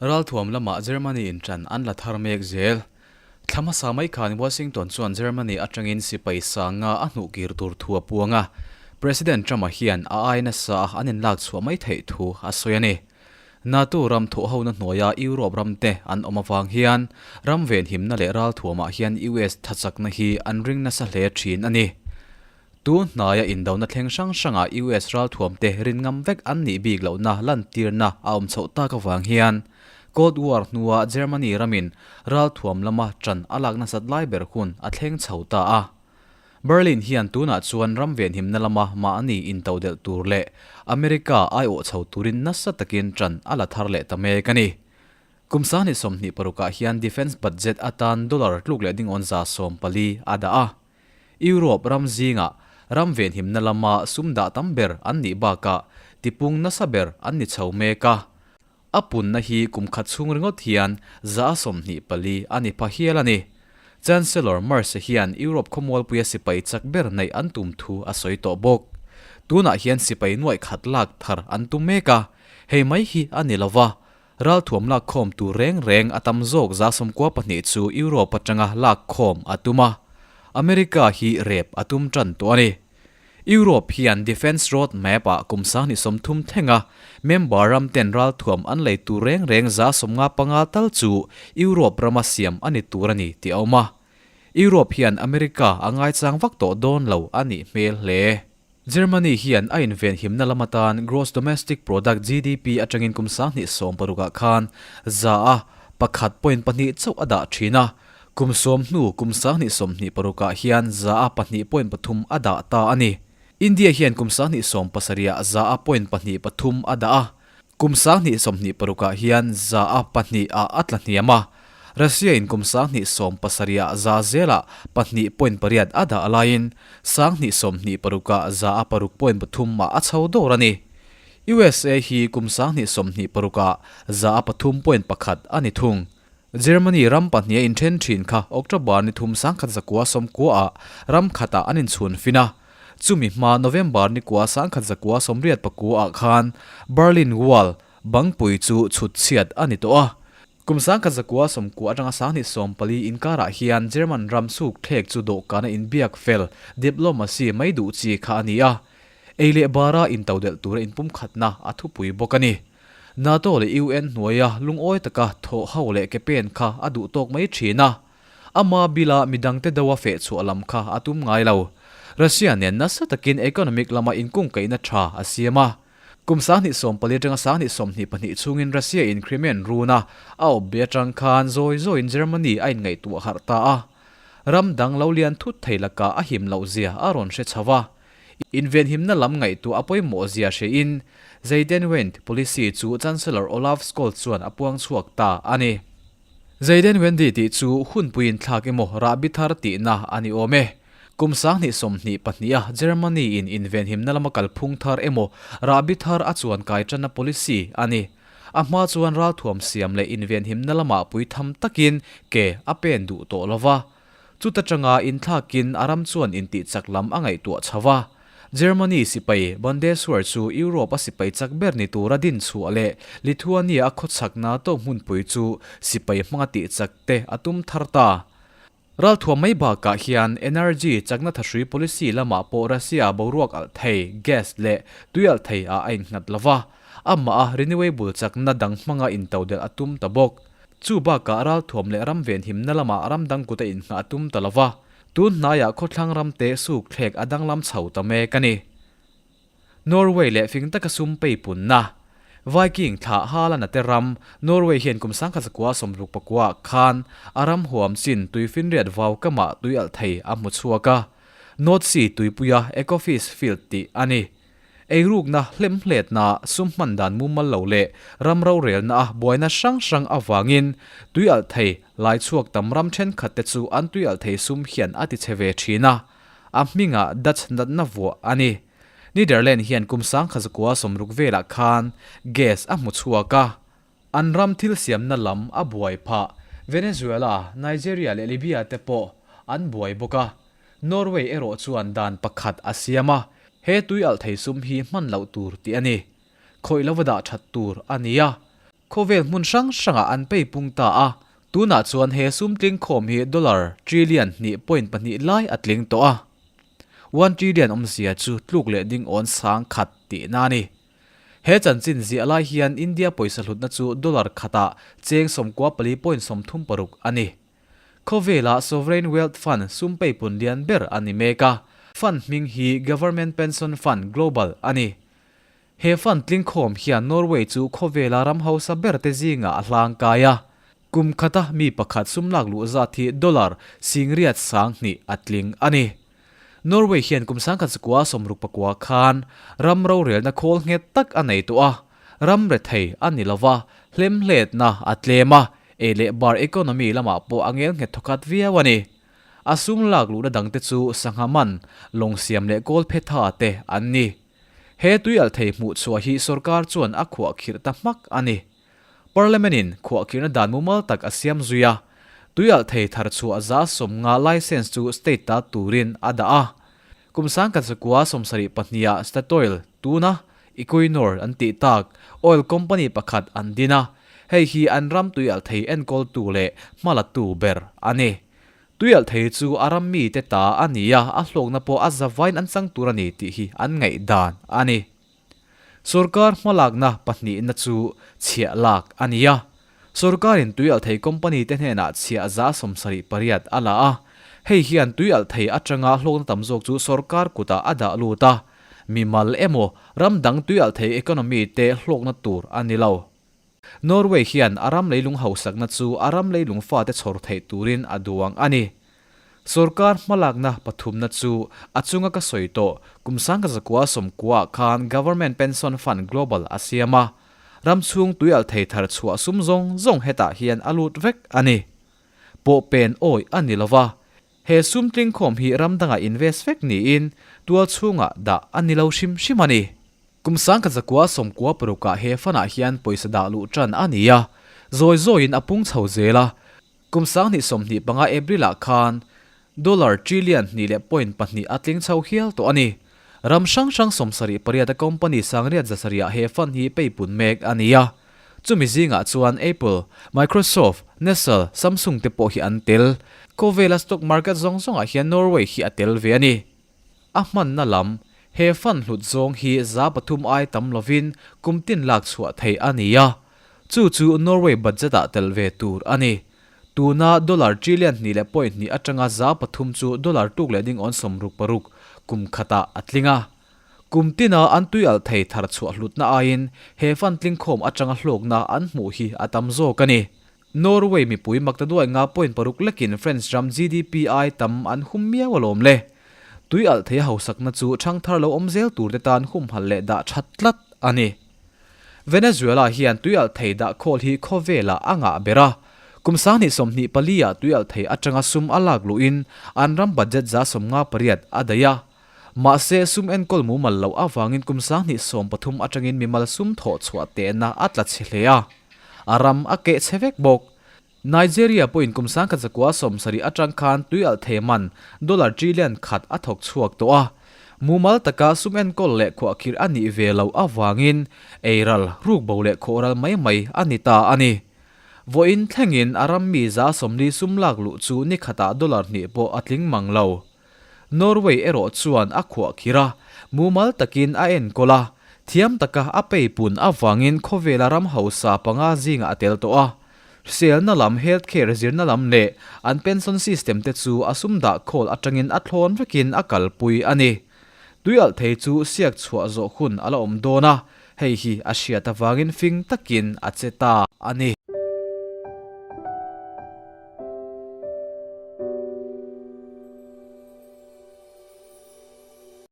Ralthuam lamah Germany in ṭan an la thar mek zel. Thla hmasa mai khan Washington chuan Germany aṭangin sipai sanga a hnuh kir tur thu a puang a, President Trump-a hian a ai nasa a an inlak chhuah mai theih thu a sawi a ni. NATO ram thawhhona hnuaia Europe ramte an awm avang hian ram venhimna leh ralthuamah hian US thachakna hi an ring nasa hle ṭhin a ni. Tun hnaia indona thleng hrang hrangah US ralthuamte rin ngam vek an nih bik lohna lantirna a awm chhoh tak avang hian Cold War hnua Germany ramin ralthuam lama ṭan a lak nasat lai ber hun a thleng chho ta a. Berlin hian tunah chuan ram venhimna lama mahni intodelh tur leh America aiawh chho turin nasa takin ṭan a la thar leh ta mek a ni. Kum 2026 ah hian defence budget atan dollar tluk leh dingawn 14% a dah a. Europe ram zingah ram venhimna lama sum dah tam ber an nih bakah tipung nasa ber an ni chho mek a. A punna hi kum khat chhung ringawt hian 24% a ni pha hial a ni. Chancellor Merz hian Europe khawmualpuia sipai chak ber neih an tum thu a sawi tawh bawk. Tunah hian sipai nuaih khat lak thar an tum mek a, hei mai hi a ni lova, Ralthuam lakkhawm tur reng reng a tam zawk 92 chu Europe atanga lakkhawm a tum a, America hi rep a tum tan tawh a ni. Europe hian Defence Road Map ah kum 2030 thlenga member ram ten ralthuam an lei tur reng reng 55% tal chu Europe rama siam a ni tur a ni tih a awm a. Europe hian America a ngaichang vak tawh dawn lo a nih hmel hle. Germany hian a invenhimna lam atan Gross Domestic Product, GDP, atangin kum 2016 ah khan 1.2% chauh a dah thin a, kum 10 hnu kum 2026 ah hian 2.3% a dah ta a ni. India hian kum 2017 ah 2.23% a dah a, Kum 2026 ah hian 2% ah a tla hniam a, Russia in kum 2017 ah za zelah 2.8 a dah laiin 2026 ah 6.3 ah a chho dawr a ni. USA hi kum 2026 ah 3.1 a ni thung. Germany ram pahnih a inthen thin kha October ni thum 1990 ah ram khatah an inchhun fin a, Chumi hma November ni kua 1989 ah khan Berlin Wall bangpui chu chhut chhiat a ni tawh a. Kum 1990 atanga 2014 inkarah hian German ram suk thlek chu dawhkana inbiak fel diplomacy mai duh chi kha a ni a. Ei leh bara intodelh tura inpumkhatna a thupui bawk a ni. NATO leh UN hnuaia lungawi taka thawh ho leh ke pen kha a duh tawk mai thin a. Ama bila midangte deuha feh chhuah lam kha a tum ngai lo. Russia nen nasa takin economic lama inkungkaihna tha a siam a. Kum 2014 atanga 2022 chhungin Russia in Crimean run a a awp be atang khan zawi zawiin Germany a inngaihtuah harh ta a. Ram dang lo lian thut thei lakah a him loh zia a rawn hre chho a. Invenhimna lam ngaihtuah a pawimawh zia hrein Zeitenwende policy chu Chancellor Olaf Scholz chuan a puang chhuak ta a ni. Zayden Wendy tih chu hunpui inthlak emaw rahbi thar tihna a ni awm e. Kum 2022 a Germany in invenhimna lama kalphung thar emaw rahbi thar a chuan kai tanna policy a ni. A hma chuan ralthuam siam leh invenhimna lamah puitham takin ke a pen duh tawh lova. Chuta tanga inthlakin a ram chuan intihchak lam a ngaihtuah chho a. Germany sipai Bundeswehr chu Europe a sipai chak ber ni tura din chhuah leh Lithuania a khawchhak NATO hmunpui chu sipai hmanga tihchak te a tum thar ta. Ralthuam mai bakah hian energy chakna thahrui policy lamah pawh Russia boruak alh thei, gas leh tui alh thei ah a innghat lova, amah a renewable chakna dang hmanga intodelh a tum ta bawk. Chu bakah ralthuam leh ram venhimna lamah ram dang kut a innghah a tum ta lova, tun hnaiah khawthlang ram te suk thlek a danglam chho ta mek a ni. Norway leh fing taka sum pei punna Viking thlah Haaland-a te ram Norway hian kum 1969 ah khan a ram huam chin tuifinriat vau kamah tui alh thei a hmu chhuak a, North Sea tuipuia Ekofisk field tih a ni. Eirukna, hlemhletna, sum hman dan mumal lo leh ram rorelna a buaina hrang hrang avangin tui alh thei lai chhuak tam ram thenkhat te chu an tui alh thei sum hian a ti chhe ve thin a, a hmingah Dutch natna vuah a ni. Netherland hian kum 1960 velah khan gas a hmu chhuak a, an ram thil siamna lam a buai phah. Venezuela, Nigeria leh Libya te pawh an buai bawk a. Norway erawh chuan dan pakhat a siam a, he tui alh thei sum hi hman loh tur tih a ni. Khawih lova dah that tur a ni a. Khawvel hmun hrang hrangah an pei pung ta a, tunah chuan he sum tling khawm hi dollar trillion hnih point pahnih lai a tling tawh a. One trillion awmzia chu tluk leh ding awn sang khat tihna a ni. He chanchin ziah lai hian India pawisa hlutna chu dollar khatah cheng 94 point 36 a ni. Khawvela Sovereign Wealth Fund sum peipun lian ber a ni mek a, fund hming hi Government Pension Fund Global a ni. He fund tlingkhawm hian Norway chu khawvela ram hausa ber te zingah a hlang kai a. Kum khata mi pakhat sum lak luh zat hi dollar singriat sang hnih a tling a ni. Norway hian kum 1960 pakua khan ram rorelna khawl nghet tak a nei tawh a, ram rethei a ni lova, hlemhletna a tlem a, ei leh bar economy lamah pawh a ngel nghet thawkhat viau a ni. A sum lak luhna dangte chu sangha man, lawng siam leh kawl phe tha te an ni. He tuialhthei hmuh chhuah hi sorkar chuan a khuahkhirh ta hmak a ni. Parliament-in khuahkhirhna dan mumal tak a siam zui a, tuialhthei thar chhuah 50% licence chu state ta turin a dah a. Kum 1972-ah Statoil tuna Equinor an tih tak oil company pakhat an din a, hei hi an ram tuialhthei enkawltu leh hmalatu ber a ni. Tuialhthei chu a ram mite ta a ni a, a hlawkna pawh a zavain an chang tur a ni tih hi an ngaihdan a ni. Sorkar hmalakna pahnihna chu chhiah lak a ni a. Sorkarin tuialhthei company te hnenah chhiah 78% a la a. Hei hian tuialhthei atanga hlawkna tam zawk chu sorkar kutah a dah lut a. Mimal emaw ram dang tuialhthei economy te hlawkna tur a ni lo. Norway hian a ram leilung hausakna chu a ram leilung fate chhawr theih turin a duang a ni. Sorkar hmalakna pathumna chu a chunga ka sawi tawh kum 1990 ah khan Government Pension Fund Global a siam a, ram chhung tuialhthei thar chhuah sum zawng zawng hetah hian a lut vek a ni. Pawh pen awih a ni lova, he sum tlingkhawm hi ram dangah invest vek niin tual chhungah dah a ni lo hrim hrim a ni. Kum 1996 ah he fund ah hian pawisa dah luh tan a ni a, zawi zawiin a pung chho zel a. Kum 2025 April ah khan dollar trillion hnih leh point pahnih a tling chho hial tawh a ni. Ram hrang hrang 78 a company 700 ah he fund hi peipun mek a ni a. Chumi zingah chuan Apple, Microsoft, Nestle, Samsung te pawh hi an tel. Khawvela stock market zawng zawngah hian Norway hi a tel ve a ni. A hmanna lam, He fund hlut zawng hi 3% ai tam lovin kum tin lak chhuah theih a ni a, chu chu Norway budget-ah tel ve tur a ni. Tuna dollar trillion hnih leh point hnih atanga 3% chu dollar tuk leh ding awn 66 kum khatah a tling a. Kum tina an tuialh thei thar chhuah hlutna aiin he fund tlingkhawm atanga hlawkna an hmuh hi a tam zawk a ni. Norway mipui maktaduai nga point paruk lekin French ram GDP ai tam an hum miau alawm le. Tui alh thei a hausakna chu thangthar lo awm zel tur te tan humhalh leh dah that tlat a ni. Venezuela hian tui alh thei dah khawl hi khawvelah a ngah ber a. Kum 2024 ah tui alh thei atanga sum a lak luhin an ram budget 58% a daih a. Mahse sum enkawl mumal loh avangin kum 2013 atangin mimal sum thawh chhuah tehna a tla chhe hle a. A ram a keh chhe vek bawk. Nigeria pawhin kum 1970 atang khan tui alh thei man dollar trillion khat a thawk chhuak tawh a. Mumal taka sum enkawl leh khuahkhirh a nih ve loh avangin eiral, rukbo leh khawhral mai mai a ni ta a ni. Vawiin thlengin a ram mi 40% sum lak luh chu ni khatah dollar hnih pawh a tling mang lo. Norway erawh chuan a khuahkhirh a, mumal takin a enkawl a, thiam taka a peipun avangin khawvela ram hausa panga zingah a tel tawh a. Hriselna lam, health care, zirna lam leh an pension system te chu a sum dah khawl atangin a thlawn vekin a kalpui a ni. Tuialh thei chu siak chhuah zawh hun a la awm dawn a, hei hi a hriat avangin fing takin a che ta a ni.